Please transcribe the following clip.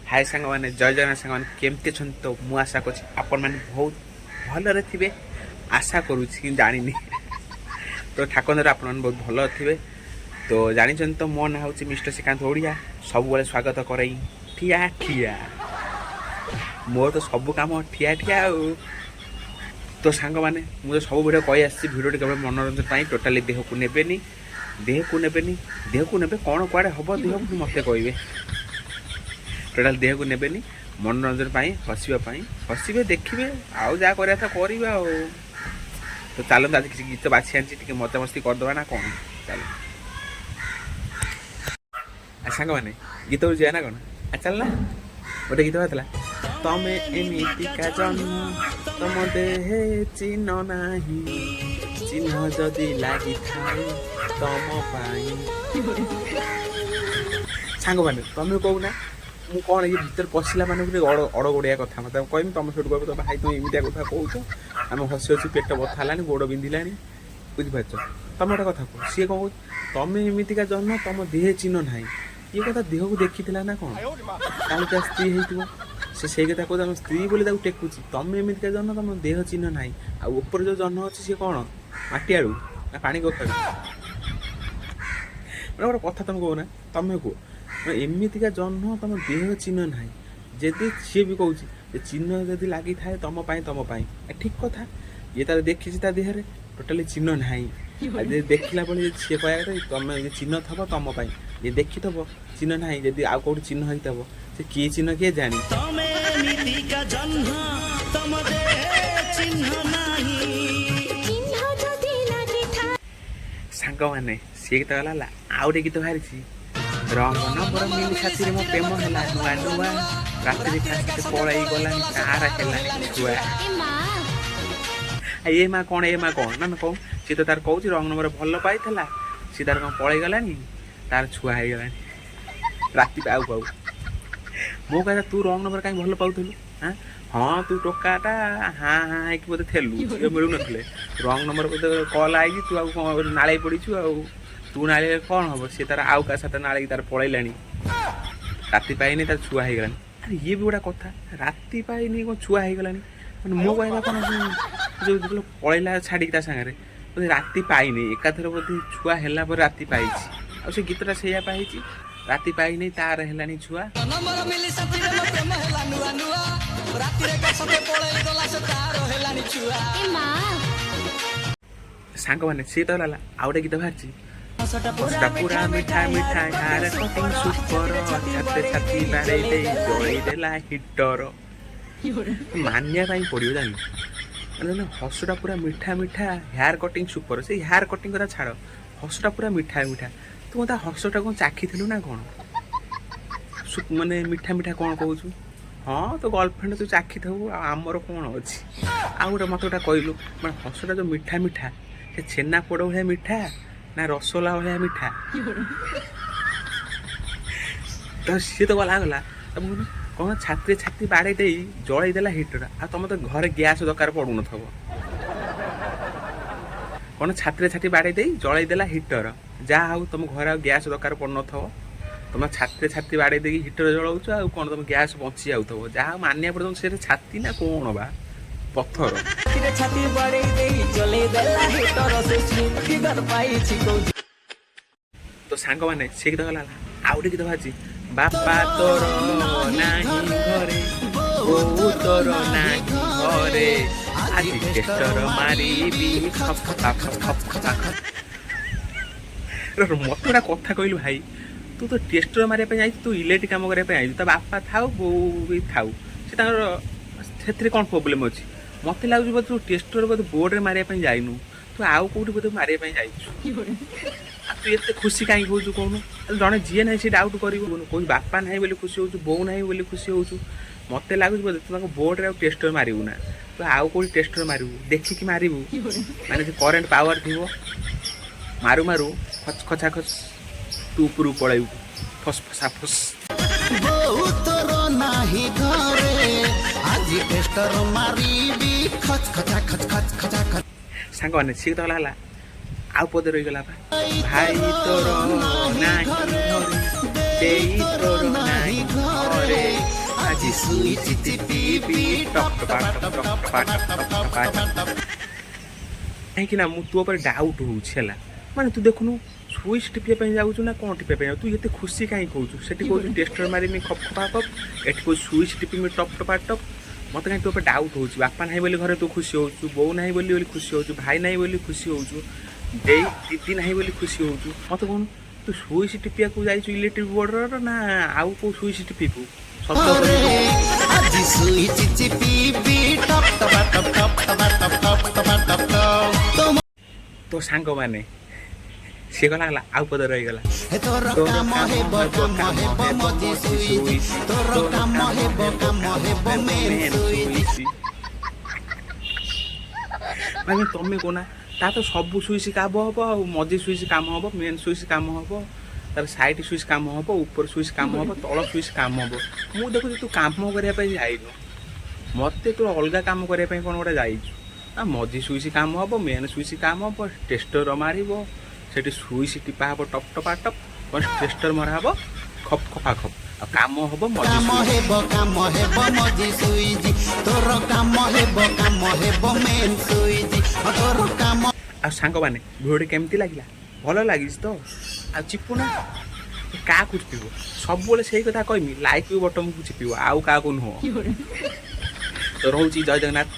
ହାଏ ସାଙ୍ଗମାନେ, ଜୟ ଜଗନ୍ନାଥ। ସାଙ୍ଗମାନେ, କେମିତି ଅଛନ୍ତି? ତ ମୁଁ ଆଶା କରୁଛି ଆପଣମାନେ ବହୁତ ଭଲରେ ଥିବେ। ଆଶା କରୁଛି କିନ୍ତୁ ଜାଣିନି। ତ ଠାକୁର ଆପଣମାନେ ବହୁତ ଭଲ ଥିବେ। ତ ଜାଣିଛନ୍ତି ତ, ମୋ ନାଁ ହେଉଛି ମିଷ୍ଟର ଶ୍ରୀକାନ୍ତ ଓଡ଼ିଆ। ସବୁବେଳେ ସ୍ୱାଗତ କରେଇ ଠିଆ ଠିଆ। ମୋର ତ ସବୁ କାମ ଠିଆ ଠିଆ। ଆଉ ତ ସାଙ୍ଗମାନେ, ମୁଁ ତ ସବୁ ଭିଡ଼ିଓ କହି ଆସିଛି, ଭିଡ଼ିଓଟି କେବଳ ମନୋରଞ୍ଜନ ପାଇଁ, ଟୋଟାଲି ଦେହକୁ ନେବେନି, ଦେହକୁ ନେବେନି। ଦେହକୁ ନେବେ କ'ଣ, କୁଆଡ଼େ ହେବ ଦେହକୁ, ମୋତେ କହିବେ। ଟୋଟାଲି ଦେହକୁ ନେବେନି, ମନୋରଞ୍ଜନ ପାଇଁ, ହସିବା ପାଇଁ। ହସିବେ, ଦେଖିବେ, ଆଉ ଯାହା କରିବା କଥା କରିବେ। ଆଉ ତ ଚାଲନ୍ତୁ, ଆଜି କିଛି ଗୀତ ବାଛି ଆଣିଛି, ଟିକେ ମଜାମସ୍ତି କରିଦେବା ନା କ'ଣ? ଚାଲ ଆଉ ସାଙ୍ଗମାନେ, ଗୀତକୁ ଯିବା ନା କ'ଣ? ଆ ଚାଲ ନା। ଗୋଟେ ଗୀତ ବାହାରିଥିଲା, ତମେ ଏମିତିକା ଜହ୍ନ, ତମ ଦେହେ ଚିହ୍ନ ନାହିଁ, ଚିହ୍ନ ଯଦି ଲାଗିଥାଏ ତମ ପାଇଁ। ସାଙ୍ଗମାନେ, ତମେ କହୁନା ମୁଁ କ'ଣ? ଇଏ ଭିତରେ ପଶିଲା ମାନେ ଗୋଟେ ଅଡ଼ ଅଡ଼ଗୋଡ଼ିଆ କଥା ମତେ କହିବି, ତମେ ସେଠୁ କହିବ ତ, ଭାଇ ତମେ ଏମିତିଆ କଥା କହୁଛ, ଆମେ ହସି ହସି ପେଟ ବଥା ହେଲାଣି, ଗୋଡ଼ ବିନ୍ଧିଲାଣି। ବୁଝିପାରୁଛ? ତମେ ଗୋଟେ କଥା କୁହ, ସିଏ କ'ଣ କହୁଛି? ତମେ ଏମିତିକା ଜହ୍ନ, ତମ ଦେହେ ଚିହ୍ନ ନାହିଁ। ଇଏ କଥା ଦେହକୁ ଦେଖିଥିଲା ନା କ'ଣ? ତାହେଲେ ତା ସ୍ତ୍ରୀ ହେଇଥିବ। ସେ ସେଇ କଥା କହୁଛି, ଆମ ସ୍ତ୍ରୀ ବୋଲି ତାକୁ ଟେକୁଛି। ତମେ ଏମିତିକା ଜହ୍ନ, ତମ ଦେହ ଚିହ୍ନ ନାହିଁ। ଆଉ ଉପରେ ଯୋଉ ଜହ୍ନ ଅଛି, ସିଏ କ'ଣ ମାଟି ଆଳୁ ନା ପାଣି କଖାରୁ? ମାନେ ଗୋଟେ କଥା ତମେ କହୁନା, ତମେ କୁହ। ମାନେ ଏମିତିକା ଜହ୍ନ, ତମ ଦେହ ଚିହ୍ନ ନାହିଁ। ଯଦି ସିଏ ବି କହୁଛି ଯେ ଚିହ୍ନ ଯଦି ଲାଗିଥାଏ ତମ ପାଇଁ, ତମ ପାଇଁ, ଏ ଠିକ୍ କଥା। ଇଏ ତାର ଦେଖିଛି, ତା ଦେହରେ ଟୋଟାଲି ଚିହ୍ନ ନାହିଁ। ଆଉ ଯଦି ଦେଖିଲା ବେଳେ ଯଦି ସିଏ କହିବା କଥା, ତମେ ଯଦି ଚିହ୍ନ ଥବ ତମ ପାଇଁ, ଯିଏ ଦେଖିଥିବ ଚିହ୍ନ ନାହିଁ। ଯଦି ଆଉ କୋଉଠି ଚିହ୍ନ ହେଇଥିବ, ସେ କିଏ ଚିହ୍ନ କିଏ ଜାଣି। ତମେ ଏମିତିକା ଜହ୍ନ, ତମ ଦେହେ ଚିହ୍ନ ନାହିଁ। ଚିହ୍ନ ଯଦି ଲାଗିଥାଏ। ସାଙ୍ଗମାନେ, ସିଏ ଗୀତ ଗଲା। ଆଉ ଗୋଟେ ଗୀତ ବାହାରିଛି, ରଙ୍ଗ ନମ୍ବର ମିଲି ସାଥିରେ ମୋ ପ୍ରେମ ହେଲା ନୂଆ ନୂଆ, ରାତିରେ କାଶତେ ପଳେଇ ଗଲାଣି, ତାର ହେଲାଣି ଛୁଆ। ଏ ମା! ଆଉ ଏ ମା କ'ଣ? ଏ ମା କ'ଣ? ନା ନା କଣ? ସିଏ ତ ତାର କହୁଛି ରଙ୍ଗ ନମ୍ବର ଭଲ ପାଇଥିଲା, ସିଏ ତାର କ'ଣ ପଳେଇ ଗଲାଣି, ତାର ଛୁଆ ହେଇଗଲାଣି ରାତି ପାଉ ପାଉ। ମୋ କହିଲା, ତୁ ରଙ୍ଗ ନମ୍ବର କାହିଁ ଭଲ ପାଉଥିଲୁ? ଆଁ ହଁ, ତୁ ଟୋକାଟା ହାଁ ହାଁ ହେଇକି ବୋଧେ ଥେଲୁ, ଝିଅ ମିଳୁନଥିଲେ, ରଙ୍ଗ ନମ୍ବର ବୋଧେ କଲ୍ ଆଇଛି, ତୁ ଆଉ କ'ଣ ନାଳେଇ ପଡ଼ିଛୁ। ଆଉ ତୁ ନାଳେଇଲେ କ'ଣ ହବ? ସିଏ ତାର ଆଉ କାହା ସାଥେ ନାଳେଇକି ତାର ପଳେଇଲାଣି। ରାତି ପାଇନି ତାର ଛୁଆ ହେଇଗଲାଣି। ଆରେ, ଇଏ ବି ଗୋଟେ କଥା, ରାତି ପାଇନି କ'ଣ ଛୁଆ ହେଇଗଲାଣି? ମାନେ ମୋ କହିବା କ'ଣ, ଯୋଉ ଯେତେବେଳେ ପଳେଇଲା ଛାଡ଼ିକି ତା ସାଙ୍ଗରେ, ବୋଧେ ରାତି ପାଇନି, ଏକାଥରେ ବୋଧେ ଛୁଆ ହେଲା ପରେ ରାତି ପାଇଛି। ଆଉ ସେ ଗୀତଟା ସେଇଆ ପାଇଛି, ରାତି ପାଇନି ତାର ହେଲାଣି ଛୁଆ। ନମ୍ବର ମିଲି ସାଥିରେ ମୋ ପ୍ରେମ ହେଲା ନୂଆ ନୂଆ, ରାତିରେ କାଶତେ ପଳେଇ ଗଲା ସେ, ତାର ହେଲାଣି ଛୁଆ। ଏ ମା! ସାଙ୍ଗମାନେ, ସିଏ ତ ହେଲା। ଆଉ ଗୋଟେ ଗୀତ ବାହାରିଛି, ହସଟା ହସଟା ପୁରା ମିଠା ମିଠା, ହେୟାର କଟିଂ ସୁପର, ଛାତି ଛାତି ବାଡ଼େଇ ଦେଇ ଜଳେଇ ଦେଲା ହିଟର। ମାନିବା ପାଇଁ ପଡ଼ିବ ଜାଣିଲୁ। ମାନେ ହସଟା ପୁରା ମିଠା ମିଠା, ହେୟାର କଟିଂ ସୁପର। ସେଇ ହେୟାର କଟିଂ କଥା ଛାଡ଼, ହସଟା ପୁରା ମିଠା ମିଠା। ତୁ ତା ହସଟା କ'ଣ ଚାଖିଥିଲୁ ନା କ'ଣ? ମାନେ ମିଠା ମିଠା କ'ଣ କହୁଛୁ? ହଁ, ତୋ ଗର୍ଲଫ୍ରେଣ୍ଡ ତୁ ଚାଖିଥିବୁ, ଆଉ ଆମର କ'ଣ ଅଛି? ଆଉ ଗୋଟେ ମୋତେ ଗୋଟେ କହିଲୁ, ମାନେ ହସଟା ଯୋଉ ମିଠା ମିଠା, ସେ ଛେନା ପୋଡ଼ ଭଳିଆ ମିଠା ନା ରସଗୋଲା ଭଳିଆ ମିଠା? ତ ସିଏ ତ ଗଲା ଗଲା। ତ ମୁଁ କହିଲି, କ'ଣ ଛାତିରେ ଛାତି ବାଡ଼େଇ ଦେଇ ଜଳେଇ ଦେଲା ହିଟର। ଆଉ ତମେ ତ ଘରେ ଗ୍ୟାସ୍ ଦରକାର ପଡ଼ୁନଥିବ। କ'ଣ ଛାତିରେ ଛାତି ବାଡ଼େଇ ଦେଇ ଜଳେଇ ଦେଲା ହିଟର। ଯାହା ହଉ, ତମ ଘରେ ଆଉ ଗ୍ୟାସ୍ ଦରକାର ପଡ଼ୁନଥିବ। ତମ ଛାତିରେ ଛାତି ବାଡ଼େଇ ଦେଇକି ହିଟର ଜଳଉଛ, ଆଉ କ'ଣ ତମ ଗ୍ୟାସ୍ ବଞ୍ଚି ଯାଉଥିବ। ଯାହା ହଉ, ମାନିବାକୁ ପଡ଼ିବ। ସେଟା ଛାତି ନା କ'ଣ ବା ପଥର? ଛାତିରେ ଛାତି ବାଡ଼େଇ ଦେଇ ଜଲେଇ ଦେଲା ହିଟର, ସେ ଫିଗର ପାଇଛି କହୁଛି। ତ ସାଙ୍ଗମାନେ, ସେ ଗୀତ ଗଲା। ଆଉ ଗୋଟେ ଗୀତ ବାହାରିଛି, ବାପା ତୋର ନାହିଁ ଘରେ, ବୋଉ ତୋର ନାହିଁ ଘରେ, ଆଜି ଟେଷ୍ଟର ମାରିବି ଖପ୍ ଖପା ଖପ୍ ଖପ୍ ଖପା ଖପ୍। ମତେ ଗୋଟେ କଥା କହିଲୁ ଭାଇ, ତୁ ତ ଟେଷ୍ଟର ମାରିବା ପାଇଁ ଯାଇଛୁ, ତୁ ଇଲେକ୍ଟ୍ରିକ୍ କାମ କରିବା ପାଇଁ ଯାଇଛୁ। ତା ବାପା ଥାଉ, ବୋଉ ବି ଥାଉ, ସେ ତାଙ୍କର ସେଥିରେ କ'ଣ ପ୍ରୋବ୍ଲେମ୍ ଅଛି? ମତେ ଲାଗୁଛି ବୋଧେ ତୁ ଟେଷ୍ଟର ବୋଧେ ବୋର୍ଡ଼ରେ ମାରିବା ପାଇଁ ଯାଇନୁ, ତୁ ଆଉ କୋଉଠି ବୋଧେ ମାରିବା ପାଇଁ ଯାଇଛୁ। ଆଉ ତୁ ଏତେ ଖୁସି କାହିଁକି ହଉଛୁ କହୁନୁ? ଜଣେ ଯିଏ ନାହିଁ ସେ ଡାଉଟ୍ କରିବ। କହୁଛୁ ବାପା ନାହିଁ ବୋଲି ଖୁସି ହଉଛୁ, ବୋଉ ନାହିଁ ବୋଲି ଖୁସି ହଉଛୁ। ମତେ ଲାଗୁଛି ବୋଧେ ତୁ ତାଙ୍କ ବୋର୍ଡ଼ରେ ଆଉ ଟେଷ୍ଟର ମାରିବୁ ନା, ତୁ ଆଉ କୋଉଠି ଟେଷ୍ଟର ମାରିବୁ, ଦେଖିକି ମାରିବୁ। ମାନେ ସେ କରେଣ୍ଟ ପାୱାର ଥିବ, ମାରୁ ମାରୁ ଖଚ ଖଚା ଖଚ ତୁ ଉପରକୁ ପଳେଇବୁ, ଫସ୍ ଫସା ଫସ୍। ବୋଉ ତୋର ନାହିଁ ଘରେ, ଆଜି ଟେଷ୍ଟର ମାରିବି ଖଚ ଖଚା ଖଚ ଖଚ ଖଚା ଖଚ। ସାଙ୍ଗମାନେ, ସିଏ ତ ହେଲା। ଆଉ ପଦେ ରହିଗଲା ବା, ଭାଇ ତୋର ନାହିଁ ଘରେ, ଦେଇ ତୋର ନାହିଁ ଘରେ। ଆଜି ସୁଇଚ୍ ଚିପିବି ଟପ୍ ଟପା ଟପ୍ ଟପ୍ ଟପା ଟପ୍ ଟପ୍ ଟପା ଟପ୍। କାହିଁକି ନା ମୁଁ ତୋ ଉପରେ ଡାଉଟ୍ ହେଉଛି ହେଲା। ମାନେ ତୁ ଦେଖୁନୁ, ସୁଇଚ୍ ଟିପିବା ପାଇଁ ଯାଉଛୁ ନା କ'ଣ ଟିପିବା ପାଇଁ ଯାଉଛୁ? ତୁ ଏତେ ଖୁସି କାହିଁକି ହଉଛୁ? ସେଠି କହୁଛୁ ଟେଷ୍ଟର ମାରିମି ଖପ୍ ଖପା ଖପ୍, ଏଠି କହୁଛୁ ସୁଇଚ୍ ଟିପିମି ଟପ୍ ଟପା ଟପ୍। ମୋତେ କାହିଁ ତୋ ଉପରେ ଡାଉଟ୍ ହେଉଛି। ବାପା ନାହିଁ ବୋଲି ଘରେ ତୁ ଖୁସି ହେଉଛୁ, ବୋଉ ନାହିଁ ବୋଲି ଖୁସି ହେଉଛୁ, ଭାଇ ନାହିଁ ବୋଲି ଖୁସି ହେଉଛୁ, ଦେଇ ଦିଦି ନାହିଁ ବୋଲି ଖୁସି ହେଉଛୁ। ମୋତେ କହୁନୁ, ତୁ ସୁଇଚ୍ ଟିପିବାକୁ ଯାଇଛୁ ଇଲେକ୍ଟ୍ରିକ୍ ବୋର୍ଡ଼ର ନା ଆଉ କେଉଁ ସୁଇଚ୍ ଟିପିବୁ? ସତ ଘରେ କହିବୁ। ଆଜି ସୁଇଚ୍ ଚିପିବି ଟପ୍ ଟପା ଟପ୍ ଟପ୍ ଟପା ଟପ୍ ଟପ୍ ଟପା ଟପ୍ ଟପ୍ ତୋ ତୋ ସାଙ୍ଗମାନେ, ସିଏ ଗଲା ଗଲା, ଆଉ ପଦ ରହିଗଲା। ତୋର କାମ ହେବ, କାମ ହେବ ମଝି ସୁଇଚ୍, ତୋର କାମ ହେବ, କାମ ହେବ ମେନ୍ ସୁଇଚ୍। ମାନେ ତମେ କହୁନା, ତା ତ ସବୁ ସୁଇଚ୍ କାମ ହବ ଆଉ ମଝି ସୁଇଚ୍ କାମ ହବ, ମେନ୍ ସୁଇଚ୍ କାମ ହବ, ତାର ସାଇଡ୍ ସୁଇଚ୍ କାମ ହବ, ଉପର ସୁଇଚ୍ କାମ ହବ, ତଳ ସୁଇଚ୍ କାମ ହବ। ମୁଁ ଦେଖୁଛି ତୁ କାମ କରିବା ପାଇଁ ଯାଇନୁ, ମୋତେ ତୁ ଅଲଗା କାମ କରିବା ପାଇଁ କ'ଣ ଗୋଟେ ଯାଇଛୁ ନା। ମଝି ସୁଇଚ୍ କାମ ହବ, ମେନ୍ ସୁଇଚ୍ କାମ ହବ, ଟେଷ୍ଟର ମାରିବ, ସେଠି ସୁଇଚ୍ ଟିପା ହବ ଟପ୍ ଟପା ଟପ୍, କ'ଣ ଟେଷ୍ଟର ମରା ହବ ଖପ୍ ଖପା ଖପ୍, ଆଉ କାମ ହବ ମଝି କାମ ସୁଇଚ୍। ହେବ, କାମ ହେବ ମଝି ସୁଇଚ୍, ତୋର କାମ ହେବ, କାମ ହେବ ମେନ୍ ସୁଇଚ୍, ତୋର କାମ। ଆଉ ସାଙ୍ଗମାନେ, ଭିଡ଼ିଓଟି କେମିତି ଲାଗିଲା? ଭଲ ଲାଗିଛି ତ? ଆଉ ଚିପୁନା, କାହାକୁ ଚିପିବ? ସବୁବେଳେ ସେଇ କଥା କହିମି, ଲାଇକ୍ ବଟନକୁ ଚିପିବ, ଆଉ କାହାକୁ ନୁହଁ। ତ ରହୁଛି, ଜୟ ଜଗନ୍ନାଥ।